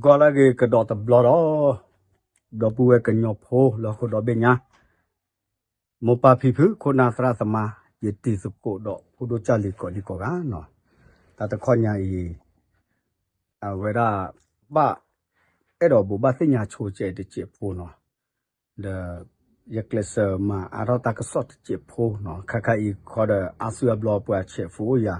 ကွၢ်လၢအဂ့ၤကဒီးတဘျီဒီး, ဒီပုၢ်ဝဲၢ်ကညီဖိလၢဟီၣ်ခိၣ်ဒီဘ့ၣ်ညါ, မိၢ်ပၢ်ဖံဖု ခိၣ်နၢ်သရၣ်သမါ, ယတံၤသကိးဒီးဖိဒိၣ်ကၢ်လံၤကိးဒံကိးဂၤနီၤ, တၢ်တခီညါအံၤ, အဝဲဒၣ်, ဘၣ်, အဲၣ်ဒိးဘိးဘၣ်သ့ၣ်ညါဆိကဲးတစဲးဖိနီၤ, ဒီး, ယကျဲးစၢးမၤအါထီၣ်တၢ်ကစီၣ်တစဲးဖိနီၤ, ခါခါအံၤခီဒီး အါစုအါဘျီပှၤဆဲးဖိအိၣ်ယၤ,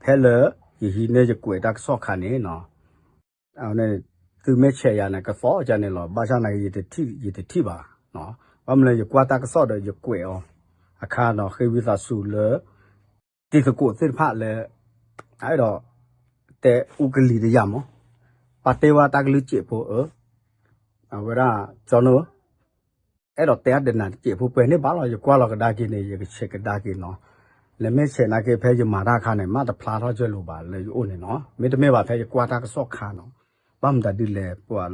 ဖဲလၢ, ယဟံးန့ၢ်ယကွဲးတၢ်ကစီၣ်ခါန့ၣ်နီၤ န့ၣ်, သုမ့ၢ်ဆဲးယၤန့ၣ် ကသီၣ်ကန့ၣ်လီၤ, ဘၣ်ဆၣ်နာ်က့ ယတထံၣ်, ယတထံၣ်ဘၣ်, ဘၣ်မနုၤလၢယကွၢ်တၢ်ကစီၣ်ဒီးယကွဲးအီၤ, အခါနီၤ ဃ့ဝံသးစူၤလၢ, တံၤသကိးသ့ၣ်တဖၣ်လၢ, အဲၣ်ဒိး, တဲအူကလံၤတယၤမး, ပာ်တ့ၢ်ဝဲတၢ်ကလုၢ်စဲးဖိအၢ, အဝဲဒၣ်, ကၠီနီၤ အဲၣ်ဒိးတဲအါဒၣ်နၤတစဲးဖိပှဲၤန့ၣ်ဘၣ်လီၤ, ယကွၢ်လီၤကဒါက့ၤန့ၣ် ယကဆဲးကဒါက့ၤနီၤ, လဲၤမ့ၢ်ဆဲးနာ်က့ဖဲယမၤတၢ်အခါန့ၣ် မ့ၢ်တဖျါထီၣ်ကၢလိာ်ဘၣ်လၢယအိၣ်န့ၣ်နီၤ, မ့တမ့ၢ်ဘၣ်ဖဲယကွၢ်တၢ်ကစီၣ်ခါနီၤ, ဘၣ်မတၤဒ်လဲၣ်ပှၤ,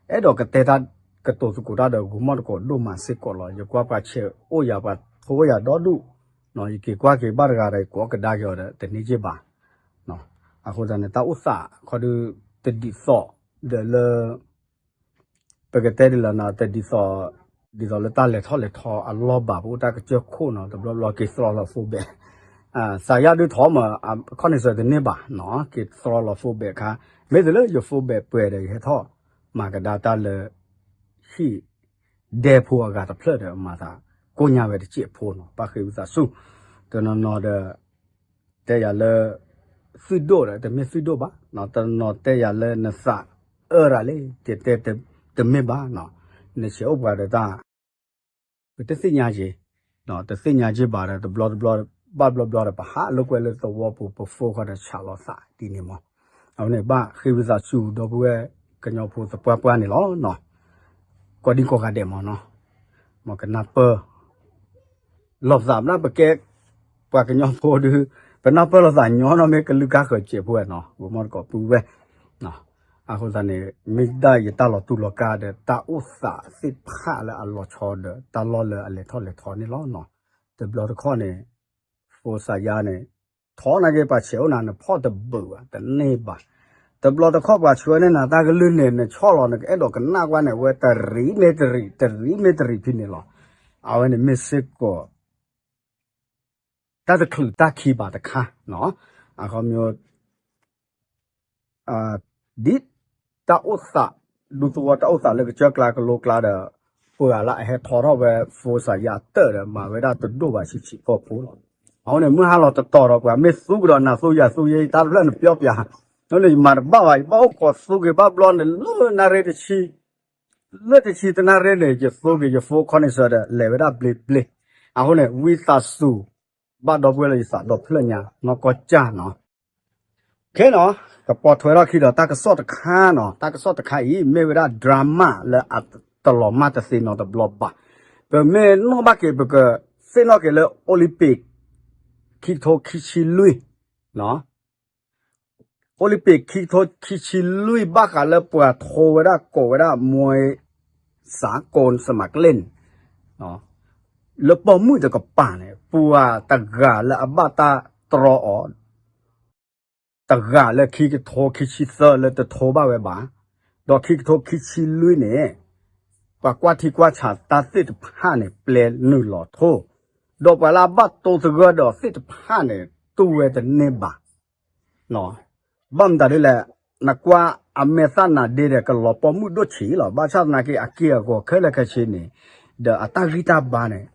အဲၣ်ဒိးကတဲတၢ်, ကတိၤသကိးတၢ်ဒီးဂီၤမီၢ်တကိးဒိၣ်မးစ့ၢ်ကီးလီၤ, ယကွၢ်ပှၤဆဲးအိၣ်ယၤပှၤထိၣ်အိၣ်ယၤဒီဒူၣ်, ယက့ၤကွၢ်က့ၤဘၣ်တဂၤဒီးယကိးကဒါက့ၤအီၤဒီးတန့ၢ်က့ၤဘၣ်, အဃိသတးန့ၣ် တၢ်အိၣ်သးခီဒုး, တဒ်သိး, ဒီးလၢ ပကတဲဒ်လဲၣ်နီၤ တဒ်သိး, ဒ်သိးလၢတၢ်လဲၤထီၣ်လဲၤထီအလီၢ်ဘၣ် ပအိၣ်တၢ်ကစၢၢ်ခိၣ်နီၤ တဘျီဘျီက့ၤသြီလီၤ phone ဘဲး, သးယါဒုးထီၣ်မး, ခီန့ၣ်စၢၤတန့ၢ်ဘၣ်နီၤ က့ၤသြီလီၤ phone ဘဲးခါ, မ့ၢ်တုၤလၢယ phone ဘဲးပှဲၤဒီး ယဟဲထီၣ်မၤကဒါတၢ်လၢ ဟံၣ်ဒဲဖိအဂၤတဖျၢၣ်ဒီး မၤသးကိၢ်ညါဝဲတစဲးဖိနီၤ ပၣ်ဃ့ဝံသးစူၤ, တနီၤနီၤဒီး တဲယၤလၢ သုးဒိၣ်ဒီး တမ့ၢ်သုးဒိၣ်ဘၣ်, တနီၤတဲယၤလၢနသးအၢရၤလံ တဲတဲတမ့ၢ်ဘၣ်နီၤ, နဆဲးအိၣ်ပှၤဒီးတၢ် ပတသ့ၣ်ညါက့ၤ, တသ့ၣ်ညါက့ၤဘၣ်ဒီး တဘျီတဘျီ ဘၣ်ဘျီဘျီဒီး ပဟးလိာ်ကွဲလၢသဝီပူၤ ပ phone ဃီဒီးဆးလီၤသးဒ်န့ၣ်မး, အဝဲန့ၣ်ဘၣ်ဃ့ဝံသးစူၤ ဒီပုၢ်ဝဲၢ်ကညီဖိသပှၢ်ပှၢ်န့ၣ်လီၤနီၤ, ကိးဒံကိးဂၤဒဲးမးနီၤ, မ်ကနၢ်ပၢၢ် လီၤသးမနုၤ ပကဲ ပှၤကညီဖိဒုး ပနၢ်ပၢၢ်လီၤသးညီနီၤ မ့ၢ်ကလုၢ်ကါဃၢၤစဲးဖိဝဲနီၤ ဂီၤမီၢ်တကိးပုၢ်ဝဲၢ်, အဃိသတးန့ၣ် မ့ၢ်ဒၣ်ယတၢ်လီၤတူၢ်လီၤကာ်ဒီး တၢ်အိၣ်သးသ့ၣ်တဖၣ်လၢအလီၤဆီဒီး တၢ်လီၢ်လၢအလဲၤထီၣ်လဲၤထီန့ၣ်လီၤနီၤ, တဘျီတခီၣ်န့ၣ် phone စးယါန့ၣ် ထီနာ်က့ ပှၤဆဲးအိၣ်နၤ နဖီၣ်တဘုးဘၣ် တန့ၢ်ဘၣ်, တဘျီတခီၣ်ပှၤဆှၢန့ၢ်နၤ တၢ်ကလုၢ်န့ၣ် နဆီၣ်လီၤ နကအဲၣ်ဒိးကနၣ်ကွၢ်န့ၣ် အဝဲတရံးမ့ၢ်တရံး တရံးမ့ၢ်တရံးဖဲန့ၣ်လီၤ, အဝဲန့ၣ်မ့ၢ်စ့ၢ်ကီး တၢ်တချုးတၢ်ခံဘၣ်တခါနီၤ, အခီပညီ ဒ်တၢ်အိၣ်သး ဒူသဝီတၢ်အိၣ်သးလၢကစၢၢ်ကျါကလိကျါဒီး ပှၤလၢအဟဲထီထီၣ်ဝဲ phone စးယါတၢၢ်ဒီး မၤဝဲဒၣ်တဒိၣ်ဘၣ်ဆံးဆံးဖိဖိလီၤ, အဃိန့ၣ် မုၢ်ဟါလီၤတတီၤဒီး ပှၤမ့ၢ်သူကဒီးနၤသူယၤသူယဲ ယတၢ်တဖျၢၣ်နပျီပျါ, အဃိန့ၣ် ယမၤတဘၣ်ဘၣ် ယဘၣ်အိၣ်ခိးသူက့ၤဘၣ်ဘျီန့ၣ် လၢနၣ်ရ့တဆံ လၢတဆံတနၣ်ရ့န့ၣ် ယသူက့ၤယ phone ခီန့ၣ်စၢၤဒီး လဲၤဝဲဒၣ်ဘျ့ဘျ့, အဃိန့ၣ် ဝံသးစူၤ ဘၣ်ဒီပုၢ်ဝဲၢ်လၢယသးဒီဖျၢၣ်ညါ နီၢ်ကီၢ်ကၢ်နီၤ, ခဲနီၤ ကပိာ်ထွဲထီၣ်ခံဒီးတၢ်ကစီၣ်တခါနီၤ တၢ်ကစီၣ်တခါအံၤ မ့ၢ်ဝဲဒၣ် drama လၢအတလီၤမၢ်တသ့နီတဘျီဘၣ်, ပမ့ၢ်နီၣ်ဘၣ်က့ၤ ပကသ့ၣ်နီၣ်က့ၤလၢ Olympic ခံကထိခံဆံလွံၢ် Olympic ခံကထိခံဆံလွံၢ် ဘၣ်ဃးလၢပှၤထိဝဲဒၣ်ကိးဝဲဒၣ် မွဲစးကိၣ်စမးကျ့ၣ်န့ၣ် လၢပိာ်မုၣ်တကပၤန့ၣ် ပှၤတဂၤလၢအဘၣ်တၢ်တြီအီၤ တဂၤလၢခံကထိခံဆံသၢလၢတထိဘၣ်ဝဲဘၣ်, ဒီးခံကထိခံဆံလွံၢ်န့ၣ် ပှၤကွၢ်ထံကွၢ်ဆးတၢ်သ့ၣ်တဖၣ်န့ၣ် ပျဲနုာ်လီၤထိ, ဒီးပှၤလၢအဘၣ်တိသဂၢၢ်ဒီးသ့ၣ်တဖၣ်န့ၣ် တူၢ်ဝဲတန့ၢ်ဘၣ် ဘၣ်မတၤဒ်လဲၣ်, နကွၢ်အမဲာ်သၣ်နါဒ့ဒီး ကလီၤပိာ်မုၣ်ဒိၣ်ဆံးလီၤ, ဘၣ်ဆၣ်သနာ်က့ အက့ၢ်အဂီၤခဲလၢာ်ခဲဆ့န့ၣ်, ဒီးအတၢ်ဂံၢ်တၢ်ဘါန့ၣ်,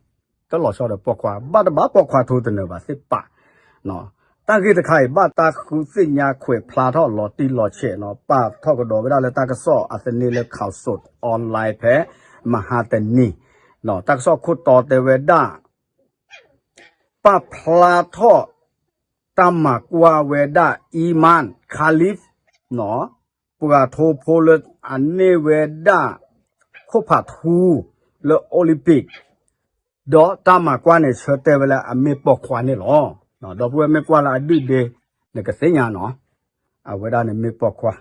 တလီၤဆီဒီးပိာ်ခွါ, ဘၣ်တဘၣ်ပိာ်ခွါထိတနၢၤဘၣ်သ့ၣ်ပာ်, တၢ်ဂ့ၢ်တခါအံၤ ဘၣ်တၢ်ဃုသ့ၣ်ညါခွဲးဖျါထီၣ်လီၤတံၢ်လီၤဆဲးနီၤ, ပာ်ထီၣ်ကဒီးဝဲဒၣ်လၢတၢ်ကစီၣ်အသန့လၢ ข่าวสดออนไลน์ ဖဲ မဟါတနံၤ, တၢ်ကစီၣ်ခိၣ်တီတဲဝဲဒၣ် ပာ်ဖျါထီၣ် တၢ်မၤကွၢ်ဝဲဒၣ် Iman Khalif ပှၤထိဖိလၢအန့ၢ်ဝဲဒၣ် ခိၣ်ဖးထူ လၢ Olympic ဒီးတၢ်မၤကွၢ်န့ၣ် ဆၢတဲာ်ဝဲလၢအမ့ၢ်ပိာ်ခွါန့ၣ်လီၤ. ဒီပုၢ်ဝဲၢ်မ့ၢ်ကွၢ်လၢအဒုၣ်ဒ့ နကသ့ၣ်ညါနီၤ, အဝဲဒၣ်န့ၣ်မ့ၢ်ပိာ်ခွါ,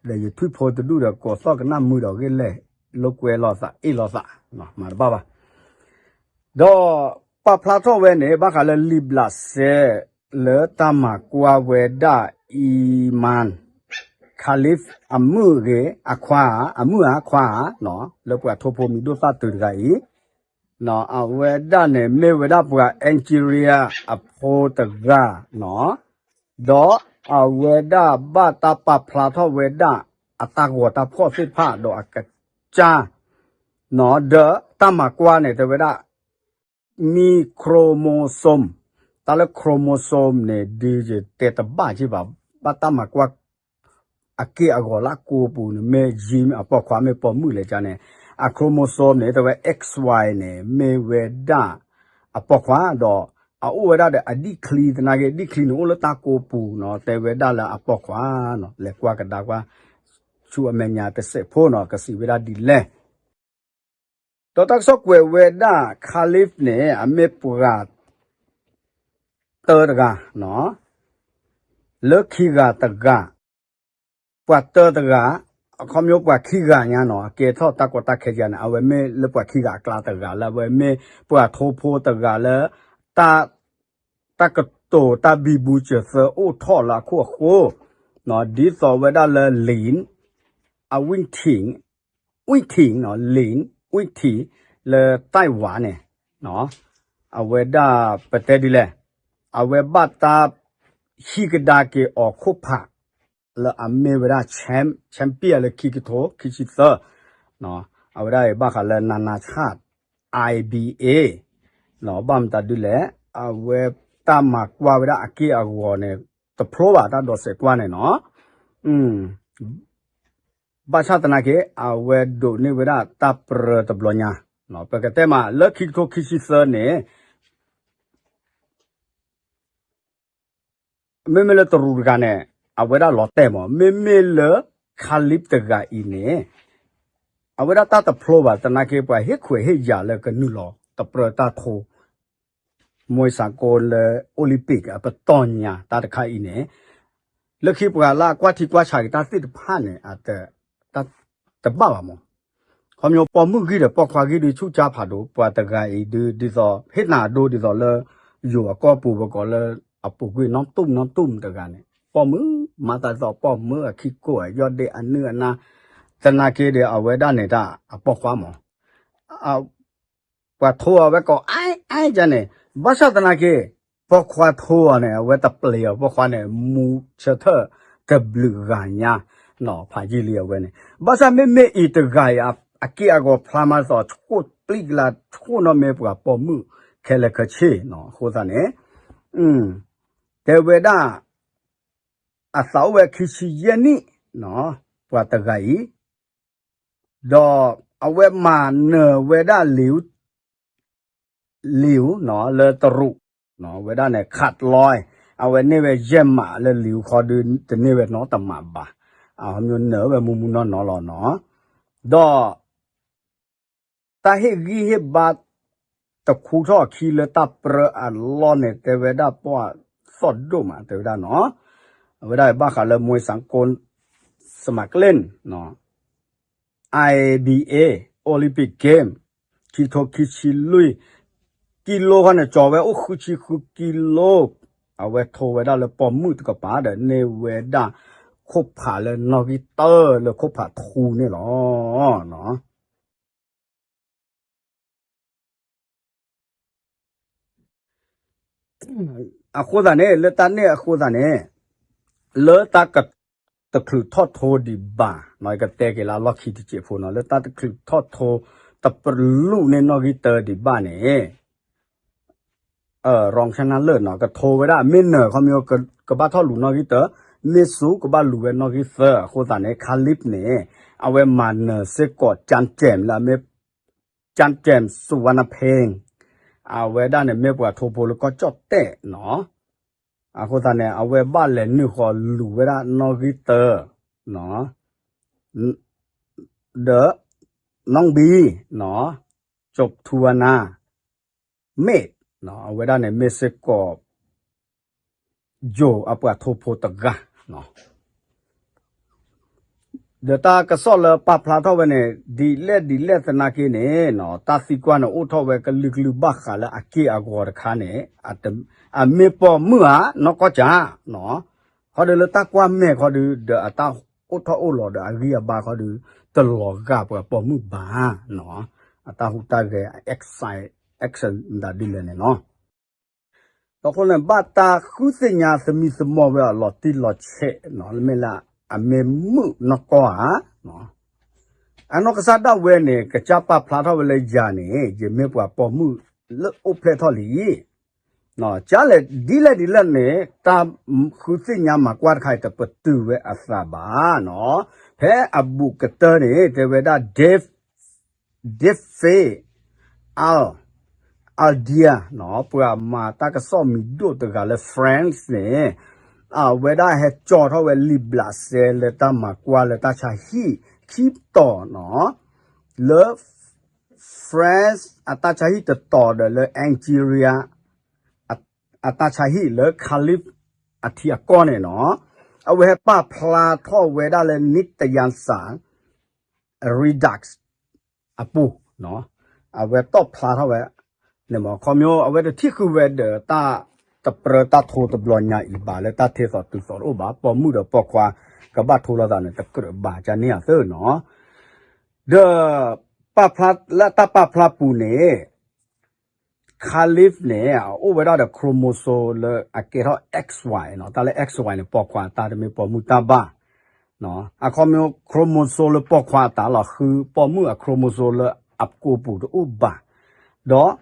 ဒီးယထွံၣ်ဖိတဒူၣ်ဒီး ကိးသီၣ်ကနၣ်မုာ်ဒီးဂ့ၢ်လဲၢ် လိာ်ကွဲလိာ်သးအ့ၣ်လိာ်သး, မၤတဘၣ်ဘၣ်. ဒီးပာ်ဖျါထီၣ်ဝဲန့ၣ် ဘၣ်ဃးလၢလံာ်ဘျးစဲ လၢတၢ်မၤကွၢ်ဝဲဒၣ် Iman Khalif အမုၣ်ဂ့ၤ အခွါဧါ အမုၣ်ဧါ ခွါဧါ လၢပှၤထိဖိမံၤဒိၣ်သၣ်တုၤတဂၤအံၤ အဝဲဒၣ်န့ၣ် မ့ၢ်ဝဲဒၣ်ပှၤ Algeria အဖိတဂၤ ဒီးအဝဲဒၣ်ဘၣ်တၢ်ပာ်ဖျါထီၣ်ဝဲဒၣ် အတၢ်ဂီၤတၢ်ဖှီၣ်သ့ၣ်တဖၣ်ဒီးအကစၢ် ဒီးတၢ်မၤကွၢ်န့ၣ် တဲဝဲဒၣ် မံ chromosome တၢ်လၢ chromosome န့ၣ် ဒုးယတဲတဘၣ်က့ဘၣ် ဘၣ်တၢ်မၤကွၢ် အက့ၢ်အဂီၤလၢအကိးပူၤန့ၣ် မ့ၢ် gene အပိာ်ခွါမ့ၢ်ပိာ်မုၣ်လဲၣ်ကန့ၣ် အ chromosome န့ၣ် တဲဝဲ X Y န့ၣ် မ့ၢ်ဝဲဒၣ်အပိာ်ခွါဒီး အအိၣ်ဝဲဒၣ်ဒီးအဒံၣ်ချံသနာ်က့ ဒံၣ်ချံန့ၣ်အိၣ်လၢတၢ်ကိးပူၤနီၤ တဲဝဲဒၣ်လၢအပိာ်ခွါနီၤ လဲၤကွၢ်ကဒါကွၢ် ဆူအမဲာ်ညါတစဲးဖိနီၤ ကစံးဝဲဒၣ်ဒ်လဲၣ် ဒီးတၢ်ကစီၣ်ကွဲးဝဲဒၣ် Khalif န့ၣ် အမ့ၢ်ပှၤ တၢတဂၤ လၢခံဂၤတဂၤ ပှၤတၢတဂၤ အခီပညီပှၤခံဂၤညါနီၤ အကဲထီၣ်တၢ်ကီတၢ်ခဲယါန့ၣ် အဝဲမ့ၢ်လၢပှၤခံဂၤအကျါတဂၤလၢ အဝဲမ့ၢ်ပှၤထိဖိတဂၤလၢ တၢ် တၢ်ကတိၤတၢ်ဘံဘူစၢၤသၢအိၣ်ထီၣ်လၢအခိၣ်အဃိ ဒ်သိးဝဲဒၣ်လၢ Lin အ Wing Ting Wing Ting နီၤ Lin Wing Ting လၢ Taiwan န့ၣ် အဝဲဒၣ်ပတဲဒ်လဲၣ် အဝဲဘၣ်တၢ်ဟံးကဒါက့ၤအီၤခိၣ်ဖး လၢအမ့ၢ်ဝဲဒၣ် champ champion လၢခံကထိခံဆံသၢ အဝဲဒၣ်အံၤဘၣ်ဃးလၢ နာနာချၣ် I B A ဘၣ်မတၤဒ်လဲၣ် အဝဲတၢ်မၤကွၢ်ဝဲဒၣ်အက့ၢ်အဂီၤန့ၣ် တဖျိဘၣ်တၢ်ဒိးစဲးကွၢ်န့ၣ်နီၤ ဘၣ်ဆၣ်သနာ်က့ အဝဲဒိးန့ၢ်ဝဲဒၣ်တၢ်ပြၢတဘျီညါ ပကတဲမးလၢခံကထိခံဆံသၢန့ၣ် မ့မ့ၢ်လၢတရူးတဂၤန့ၣ် အဝဲဒၣ်လီၤတဲာ်မး မ့မ့ၢ်လၢ Khalif တဂၤအံၤန့ၣ် အဝဲဒၣ်တၢ်တဖျိဘၣ်သနာ်က့ ပှၤဟ့ၣ်ခွဲးဟ့ၣ်ယာ်လၢကနုာ်လီၤတပြၢတၢ်ထိ မွဲစးကိလၢ Olympic အပတီၢ်ညါတၢ်တခါအံၤန့ၣ် လၢခံပှၤလၢအကွၢ်ထံကွၢ်ဆးက့ၤတၢ်သ့ၣ်တဖၣ်န့ၣ် အတ တဘၣ်ဘၣ်မး ခီပညီပိာ်မုၣ်ဂံၢ်ဒီးပိာ်ခွါဂံၢ်ဒုးဆူၣ်ကၢ်ဖးဒိၣ် ပှၤတဂၤအံၤဒုး ဒ်သိးဟ့ၣ်နၤအဒိဒ်သိးလၢ ယိၤအကီၢ်ပူၤပကိးလၢ အပူၤကွံာ်နီၢ်တူၢ်နီၢ်တူၢ်တဂၤန့ၣ် ပိာ်မုၣ် မၤသးဒ်သိးပိာ်မုၣ်အခံကိး ယီၢ်ဒ့အနုၢ်အနါ သနာ်က့ဒီးအဝဲဒၣ်န့ၣ်တၢ်အပိာ်ခွါမး ပှၤထိအဝဲကိး အါအါကန့ၣ် ဘၣ်ဆၣ်သနာ်က့ ပိာ်ခွါထိအီၤန့ၣ် အဝဲတပျံၤအီၤ ပိာ်ခွါန့ၣ် မူဆၢထၢၣ်တဘျုးဂၤညါ နီၤ ဖးယံာ်လံအဝဲန့ၣ် ဘၣ်ဆၣ်မ့မ့ၢ်အံၤတဂၤအံၤ အက့ၢ်အဂီၤဖျါမးသိး ဆှိၣ်ပျံၤကလါ ဆှိၣ်နီၢ်မ့ၢ်ပှၤပိာ်မုၣ်ခဲလၢာ်ခဲဆ့နီၤ အဃိသတးန့ၣ် တဲဝဲဒၣ် အသးအိၣ်ဝဲခံဆံယဲၢ်နံၣ် ပှၤတဂၤအံၤ ဒီးအဝဲမၤနၢၤဝဲဒၣ်လၢ လံာ် လၢတရူး ဝဲဒၣ်န့ၣ် ခးတလီ အဝဲန့ၢ်ဝဲယဲၢ်မးလၢလံာ်ခီဒု တန့ၢ်ဝဲနီတမးဘၣ် အဟီမ့ၢ်နၢၤဝဲမူမူနီၢ်နီၢ်လီၤနီၤ ဒီး တၢ်ဟ့ၣ်ဂံၢ်ဟ့ၣ်ဘါ တခူထီၣ်အခံလၢတၢ်ပြၢအလီၢ်န့ၣ် တဲဝဲဒၣ်ပှၤသီၣ်ဒိၣ်မး တဲဝဲဒၣ်နီၤ အဝဲဒၣ်ဘၣ်ဃးလၢ မွဲစးကိ စမးကျ့ၣ် I B A Olympic Game ခံထိခံဆံလွံၢ် ကံလိခီန့ၣ် ကၠီၤဝဲအိၣ်ဃုဆံဃုကံလိ အဝဲထိဝဲဒၣ်လၢပိာ်မုၣ်တကပၤဒီး န့ၢ်ဝဲဒၣ်ခိၣ်ဖးလၢနီၣ်ဂံၢ်တၢလၢခိၣ်ဖးထူန့ၣ်လီၤ. အဃိသတးန့ၣ် လၢတၢ်န့ၣ်အဃိသတးန့ၣ် လၢတၢ်တချုးထီၣ်ထိဒံးဘၣ် ကတဲက့ၤလၢအလီၢ်ခံတစဲးဖိနီၤ လၢတၢ်တချုးထီၣ်ထိ တပလူးန့ၢ်နီၣ်ဂံၢ်တၢဒံးဘၣ်န့ၣ် ရၤဆၣ်နၢ်လၢာ်နီၤ ကထိဝဲဒၣ် မ့ၢ်နၢၤခီမ့ၢ် ကဘၣ်ထီၣ်လူၤနီၣ်ဂံၢ်တၢ, မ့ၢ်စူၤ ကဘၣ်လူၤဝဲနီၣ်ဂံၢ်သၢ အဃိသတးန့ၣ် Khalif န့ၣ် အဝဲမၤနၢၤစ့ၢ်ကီး ကၠၢ်ကၠဲမ် လၢအမ့ၢ် ကၠၢ်ကၠဲမ် စူၤဝါနဖ့ၣ် အဝဲဒၣ်န့ၣ် မ့ၢ်ပှၤထိဖိလၢကီၢ်ကၠီၣ်တဲၣ်နီၤ, အဃိသတးန့ၣ် အဝဲဘၣ်လဲၤနုာ်ဃီၤလူၤဝဲဒၣ်နီၣ်ဂံၢ်တၢ ဒီး နီၣ်ဘံ ကၠိးထူဝါနါ မ့ၢ် အဝဲဒၣ်န့ၣ်မ့ၢ်စ့ၢ်ကီး ယိၤအပှၤထိဖိတဂၤ ဒီးတၢ်ကစီၣ်လၢပာ်ဖျါထီၣ်ဝဲန့ၣ် ဒ်လဲၣ်ဒ်လဲၣ်သနာ်က့န့ၣ် တၢ်သံကွၢ်န့ၣ်အိၣ်ထီၣ်ဝဲကလုာ်ကလုာ်ဘၣ်ဃးလၢအက့ၢ်အဂီၤတခါန့ၣ် အမ့ၢ်ပိာ်မုၣ်ဧါ နီၢ်ကီၢ်ကၠၢ ခီဒီးလၢတၢ်ကွၢ်မဲာ်ခီဒီး ဒီးအတၢ် အိၣ်ထီၣ်အိၣ်လီၤဒီးအဂံၢ်အဘါခီဒီး တလီၤဂာ်ပှၤပိာ်မုၣ်ဘၣ်နီၤ. အတၢ်ဟူးတၢ်ဂဲၤ အ excited ဒ်လဲၣ်န့ၣ်နီၤ. ဒီးအဃိန့ၣ် ဘၣ်တၢ်ဃုသ့ၣ်ညါသမံသမိးဝဲအလီၤတံၢ်လီၤဆဲးနီၤ, လၢမ့ၢ်လၢအမ့ၢ်မုၣ်နီၢ်ကီၢ်ဧါ. အနီၢ်ကစၢ်ဒၣ်ဝဲန့ၣ် ကစၢ်ပာ်ဖျါထီၣ်ဝဲလၢယၤန့ၣ် ယမ့ၢ်ပှၤပိာ်မုၣ်လၢအိၣ်ဖျဲၣ်ထီၣ်လံ ကလဲၣ်ဒ်လဲၣ်ဒ်လဲၣ်န့ၣ် တၢ်ဃုသ့ၣ်ညါမၤကွၢ်တခါအံၤ တပတုာ်ဝဲအသးဘၣ်နီၤ. ဖဲအဘူးကတၢၢ်န့ၣ် တဲဝဲဒၣ် Dave Dave Al Aldia နီၤ, ပှၤမၤတၢ်ကစီၣ်မံၤဒိၣ်တဂၤလၢ France န့ၣ် အဝဲဒၣ်ဟဲကၠီထီၣ်ဝဲလံာ်ဘျးစဲလၢတၢ်မၤကွၢ်လၢတၢ်ဆါဟံၣ်ခံတီၤနီၤ, လၢ France အတၢ်ဆါဟံၣ်တတီၤဒီးလၢ Algeria အတၢ်ဆါဟံၣ်လၢ Calif အထံအကီၢ်န့ၣ်နီၤ, အဝဲဟဲပာ်ဖျါထီၣ်ဝဲဒၣ်လၢ နံၣ်တယၢ်စၢ် Redux အပူၤ, အဝဲတီၣ်ဖျါထီၣ်ဝဲန့ၣ်မ့ၢ် ခီဖျိအဝဲတထံၣ်ဃုာ်ဝဲဒီး တၢ်တပြၢတၢ်ထိတဘျီညါအံၤဘၣ် လၢတၢ်ထဲသိးတုၤသိးတအိၣ်ဘၣ်, ပိာ်မုၣ်ဒီးပိာ်ခွါ ကဘၣ်ထိလိာ်သးန့ၣ် တကြၢးဘၣ်ကန့ၢ်အသၢနီၤ. ဒီး ပာ်ဖျါလၢတၢ်ပာ်ဖျါပူၤန့ၣ် Calif န့ၣ် အအိၣ်ဝဲဒၣ်ဒီး chromosome လၢအကဲထီၣ် X Y နီၤ, တၢ်လၢ X Y န့ၣ် ပိာ်ခွါအတၢ်တမ့ၢ်ပိာ်မုၣ်တၢ်ဘၣ်, အခီပညီ chromosome လၢပိာ်ခွါအတၢ်လီၤဃု ပိာ်မုၣ်အ chromosome လၢအကိာ်ပူၤတအိၣ်ဘၣ်, ဒီး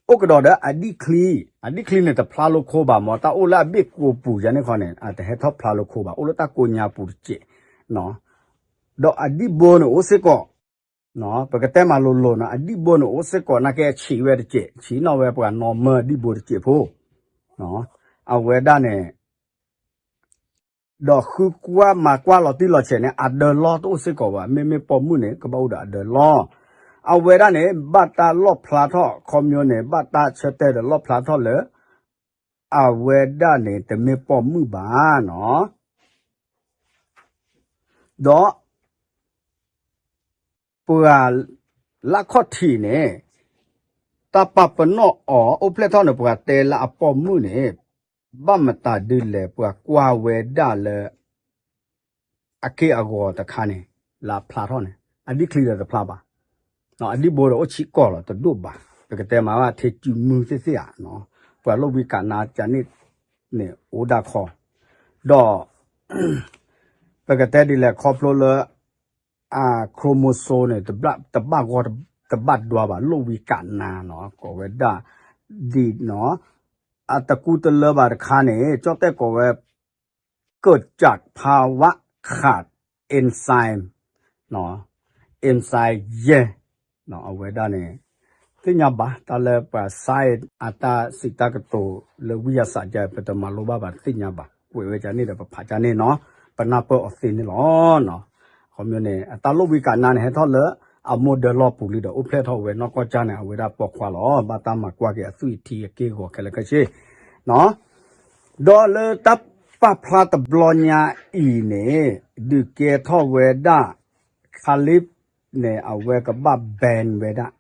အိၣ်ကဒီးဒီးအဒံၣ်ချံ, အဒံၣ်ချံန့ၣ်တဖျါလၢခိဘၣ်မ့ၢ် တၢ်အိၣ်လၢအဘ့ၣ်ကိာ်ပူၤယၤန့ၣ်ခီန့ၣ် အတဟဲထီၣ်ဖျါလၢခိဘၣ် အိၣ်လၢတၢ်ကိညါပူၤတစဲး, ဒီးအဒံၣ်ဘိန့ၣ်အိၣ်စ့ၢ်ကီး ပကတဲမၤလိၤလိၤနီၤ အဒံၣ်ဘိန့ၣ်အိၣ်စ့ၢ်ကီး နာ်က့အဆံးဝဲတစဲး ဆံးနီၣ်ဝဲပှၤနီၢ်မၢဒံၣ်ဘိတစဲးဖိ, အဝဲဒၣ်န့ၣ် ဒီးဃုကွၢ်မၤကွၢ်လီၤတံၢ်လီၤဆဲးန့ၣ် အဒၢးလီၢ်တအိၣ်စ့ၢ်ကီးဘၣ်, မ့မ့ၢ်ပိာ်မုၣ်န့ၣ် ကဘၣ်အိၣ်ဒီးအဒၢးလီၢ်, အဝဲဒၣ်န့ၣ် ဘၣ်တၢ်လီၣ်ဖျါထီၣ် ခီပညီန့ၣ် ဘၣ်တၢ်ဆၢတဲာ်ဒီးလီၣ်ဖျါထီၣ်လၢ အဝဲဒၣ်န့ၣ် တမ့ၢ်ပိာ်မုၣ်ဘၣ်နီၤ, ဒီး ပှၤလၢခီၣ်ထံးန့ၣ် တၢ်ပာ်ပနီၣ်အီၤ အိၣ်ဖျဲၣ်ထီၣ်န့ၣ် ပှၤတဲလၢအပိာ်မုၣ်န့ၣ် ဘၣ်မတၤဒ်လဲၣ် ပှၤကွၢ်ဝဲဒၣ်လၢ အက့ၢ်အဂီၤတခါန့ၣ် လၢအဖျါထီၣ်န့ၣ် အဒံၣ်ချံဒီးတဖျါဘၣ်, အဒံၣ်ဘိဒီးအိၣ်ဆံးကီးလီၤ တဒိၣ်ဘၣ်, ပကတဲမၤဘၣ်ထဲစုမုၢ်သ့ၣ်သ့ၣ်ဧါ, ပှၤလိၣ်ဝံကးနါကန့ၣ်န့ၣ် အိၣ်ဒၣ်ခီ, ဒီး ပကတဲဒ်လဲၣ်ခီဖျိလၢ အ chromosome န့ၣ် တဘၣ်ဂီၢ်တဘၣ်ဒွါဘၣ် လိၣ်ဝံကးနါနီၤ ကိးဝဲဒၣ် ဒ်နီၤ အတကူတလၢဘၣ်တခါန့ၣ် ကၠီၣ်တဲၣ်ကိးဝဲ เกิดจากภาวะขาด enzyme enzyme แย่ အဝဲဒၣ်န့ၣ် သ့ၣ်ညါဘၣ် တၢ်လၢပှၤ science အတၢ်စံးတၢ်ကတိၤလၢဝံယၢ်စးယဲ ပတမၤလိဘၣ်ဘၣ် တသ့ၣ်ညါဘၣ် ကွဲးဝဲကန့ၣ်ဒီး ပဖးကန့ၣ်နီၤ ပနၢ်ပၢၢ်အီၤသ့န့ၣ်လီၤ. ခီမ့ၢ်န့ၣ် အတၢ်လိၣ်ဝံကးနါန့ၣ် ဟဲထီၣ်လၢ အမိၢ်ဒၢလီၢ်ပူၤလံဒီး အိၣ်ဖျဲၣ်ထီၣ်ဝဲနီၢ်ကီၢ်ကၢ်န့ၣ် အဝဲဒၣ်ပိာ်ခွါလီၤ. ဘၣ်တၢ်မၤကွၢ်က့ၤအသွံၣ်အထံအက့ၢ်အဂီၤခဲလၢာ်ခဲဆ့ ဒီးလၢတၢ်ပာ်ဖျါတဘျီညါအံၤန့ၣ် ဒုးကဲထီၣ်ဝဲဒၣ် Calif န့ၣ် အဝဲကဘၣ် ban ဝဲဒၣ်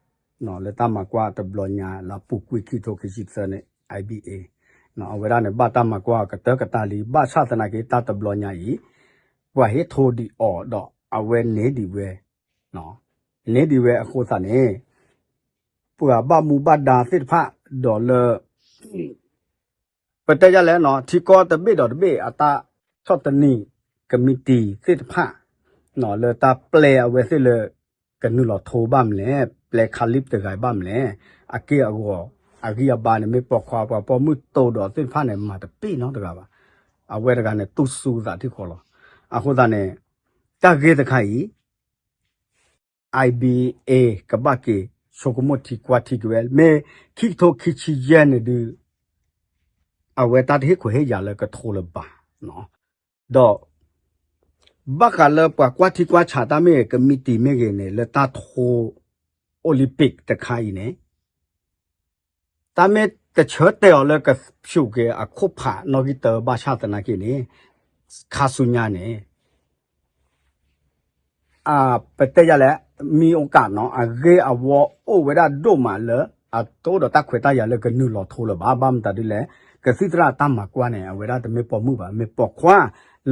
လၢတၢ်မၤကွၢ်တဘျီညါ လၢအပူၤကွံာ်ခံကထိခံဆံသၢန့ၣ် IBA အဝဲဒၣ်န့ၣ် ဘၣ်တၢ်မၤကွၢ်ကတၢၢ်ကတၢၢ်လံ ဘၣ်ဆၣ်သနာ်က့ တၢ်တဘျီညါအံၤ ပှၤဟ့ၣ်ထိးဒံးအီၤဒီး အဝဲန့ၢ်ဒံးဝဲ န့ၢ်ဒံးဝဲအဃိသတးန့ၣ် ပှၤဘၣ်မူဘၣ်ဒါသ့ၣ်တဖၣ် ဒီးလၢ ပတဲယလဲၣ်နီၤ ထံကီၢ်တဘ့ၣ်ဒီးတဘ့ၣ် အတၢ်ဆီၣ်သနံး ကမံးတံာ်သ့ၣ်တဖၣ် လၢတၢ်ပျဲအဝဲသ့ၣ်လၢ ကနုာ်လီၤထိဘၣ်မလဲၣ် ပျဲ Calif တဂၤဘၣ်မလဲၣ် အက့ၢ်အဂီၤ အဂံၢ်အဘါန့ၣ် မ့ၢ်ပိာ်ခွါ ပှၤပိာ်မုၣ်တိၤဒီးသ့ၣ်တဖၣ်န့ၣ် မၤတပ့ၢ်နီတဂၤဘၣ်. အဝဲတဂၤန့ၣ် တူၢ်စူၤသးထံၣ်ဃီလီၤ. အဃိသတးန့ၣ် တၢ်ဂ့ၢ်တခါအံၤ IBA ကဘၣ်က့ၤ ဆိကမိၣ်ထံကွၢ်ထံက့ၤဝဲ မ့ၢ်ခံကထိခံဆံယဲၢ်န့ၣ်ဒုး အဝဲတၢ်တဟ့ၣ်ခွဲးဟ့ၣ်ယာ်လၢကထိလၢၤဘၣ်. ဒီး ဘၣ်ဃးလၢပှၤကွၢ်ထံကွၢ်ဆးတၢ်မ့ၢ်ဂ့ၤ ကမံးတံာ်မ့ၢ်ဂ့ၤန့ၣ် လၢတၢ်ထိ Olympic တခါအံၤန့ၣ် တၢ်မ့ၢ်တဆၢတဲာ်အီၤလၢကဖျိးက့ၤအခိၣ်ဖးနီၣ်ဂံၢ်တၢဘၣ်ဆၣ်သနာ်က့န့ၣ် ခါဆူညါန့ၣ် ပတဲယလဲၣ် မံအိၣ်ကးနီၤ အဂ့ၢ်အဝီအိၣ်ဝဲဒၣ်ဒိၣ်မးလၢ အတအိၣ်ဒီးတၢ်ခွဲးတၢ်ယာ်လၢကနုာ်လီၤထိလၢၤဘၣ်. ဘၣ်မတၤဒ်လဲၣ် ကသံၣ်သရၣ်တၢ်မၤကွၢ်န့ၣ် အဝဲဒၣ်တမ့ၢ်ပိာ်မုၣ်ဘၣ် မ့ၢ်ပိာ်ခွါ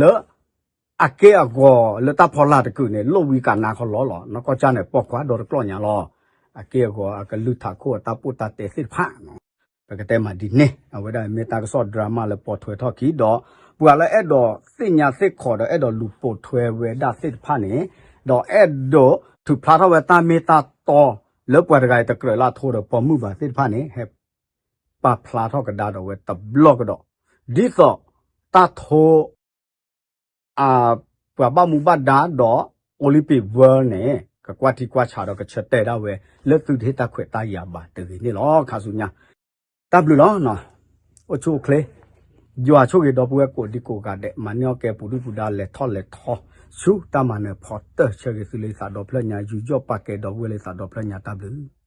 လၢ အက့ၢ်အဂီၤလၢတၢ်ဖီလာ်တကုာ်န့ၣ် လိၣ်ဝံကနါခီလီၤလီၤ. နီၢ်ကီၢ်ကၢ်န့ၣ် ပိာ်ခွါဒီတကျီၢ်ညါလီၤ. အက့ၢ်အဂီၤအကလုၢ်ထးခိၣ်အတၢ်ပိၢ်တၢ်တဲသ့ၣ်တဖၣ် ပကတဲမးဒ်န့ၣ် အဝဲဒၣ်မ့ၢ်တၢ်ကစီၣ် drama လၢပိာ်ထွဲထီၣ်ခံဒီး ပှၤလၢအဲၣ်ဒိးသ့ၣ်ညါသ့ၣ်ခီးဒီးအဲၣ်ဒိးလူၤပိာ်ထွဲဝဲဒၣ်သ့ၣ်တဖၣ်န့ၣ် ဒီးအဲၣ်ဒိးထုးဖျါထီၣ်ဝဲတၢ်မ့ၢ်တၢ်တီလၢပှၤတဂၤအံၤတကြၢးလၢအထိဒီးပိာ်မုၣ်ဘၣ်သ့ၣ်တဖၣ်န့ၣ် ဟဲပာ်ဖျါထီၣ်ကဒါဒီးဝဲတဘျီကဒီး ဒ်သိးတၢ်ထိ ပှၤဘၣ်မူဘၣ်ဒါဒီး Olympic World န့ၣ် ကကွၢ်ထံကွၢ်ဆးဒီးကဆၢတဲာ်ဒၣ်ဝဲ လၢသုတဟ့ၣ်တၢ်ခွဲးတၢ်ယာ်ဘၣ်တဂ့ၤန့ၣ်လီၤ. ခါဆူညါ တၢ်ဘျုးလီၤ. အိၣ်ဆူၣ်အိၣ်ချ့ ယွၤဆိၣ်ဂ့ၤဒီပုၢ်ဝဲၢ်ကိးဒံကိးဂၤဒဲး မၤန့ၢ်အီၣ်ကဲပူၤဒုၣ်ပူၤဒါလဲၤထီၣ်လဲၤထီ ဆူတၢ်မၤနၢၤဖီတၢၢ် ဆၢဂ့ၤသုလၢယသးဒီဖျၢၣ်ညါ ယူးယီၣ်ပာ်ကဲဒီပုၢ်ဝဲၢ်လၢယသးဒီဖျၢၣ်ညါ တၢ်ဘျုး